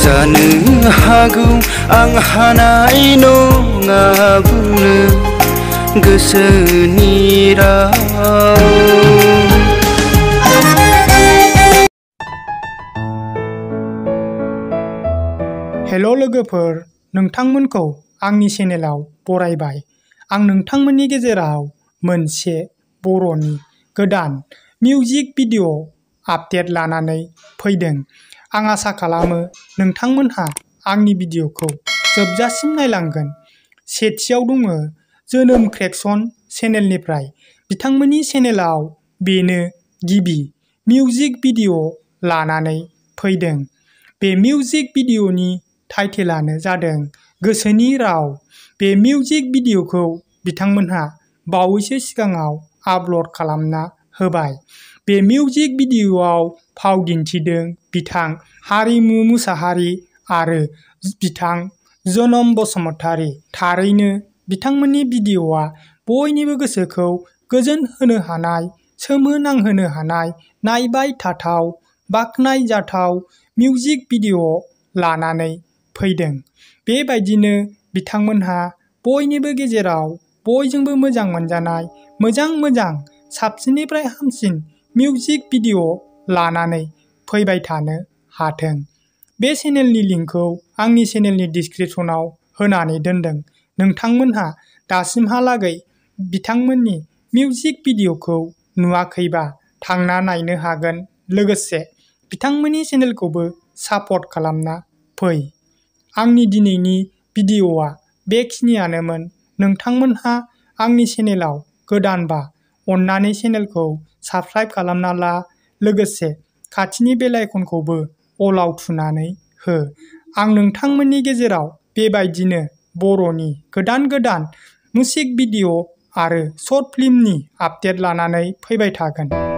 जानो हागौ आं हानाय नङा बुंनो गोसोनि राव। हेल' लोगोफोर, नोंथांमोनखौ आंनि चेनेलाव बरायबाय। आं नोंथांमोननि गेजेराव मोनसे बर'नि गोदान मिउजिक भिडिअ आपडेट लानानै फैदों। आं आसा खालामो नोंथांमोनहा आंनि भिडिअखौ जोबजासिम नायलांगोन। सेथियाव दङ जोनोम क्रेकसन चेनेलनिफ्राय। बिथांमोननि चेनेलाव बेनो गिबि मिउजिक भिडिअ लानानै फैदों। बे मिउजिक भिडिअनि टाइटेलानो जादों गोसोनि राव। बे मिउजिक भिडिअखौ बिथांमोनहा बावैसो सिगाङाव आपल'ड खालामना होबाय। बे मिउजिक भिडिअआव फाव दिन्थिदों बिथां हारिमु मुसाहारि आरो बिथां जनम बसुमतारी। थारैनो बिथांमोननि भिडिअआ बयनिबो गोसोखौ गोजोन होनो हानाय, सोमोनांहोनो हानाय, नायबाय थाथाव, बाखनायजाथाव मिउजिक भिडिअ लानानै फैदों। बेबायदिनो बिथांमोनहा बयनिबो गेजेराव बयजोंबो मोजां मोनजानाय मोजां साबसिननिफ्राय हामसिन मिउजिक भिडिअ लानानै फैबाय थानो हाथों। बे चेनेलनि लिंकखौ आंनि चेनेलनि डिसक्रिपसनाव होनानै दोनदों। नोंथांमोनहा दासिमहालागै बिथांमोननि मिउजिक भिडिअखौ नुवाखैबा थांना नायनो हागोन। लोगोसे बिथांमोननि चेनेलखौबो सापर्ट खालामना फै। आंनि दिनैनि भिडिअआ बेखिनियानोमोन। नोंथांमोनहा आंनि चेनेलाव गोदानबा अन्नानै चेनेलखौ साबस्क्राइब खालामना ला। लोगोसे खाथिनि बेल आइकनखौबो अलाव थुनानै हो। आं नोंथांमोननि गेजेराव बेबायदिनो बर'नि गोदान मिउजिक भिडिअ आरो शर्ट फिल्मनि आपडेट लानानै फैबाय थागोन।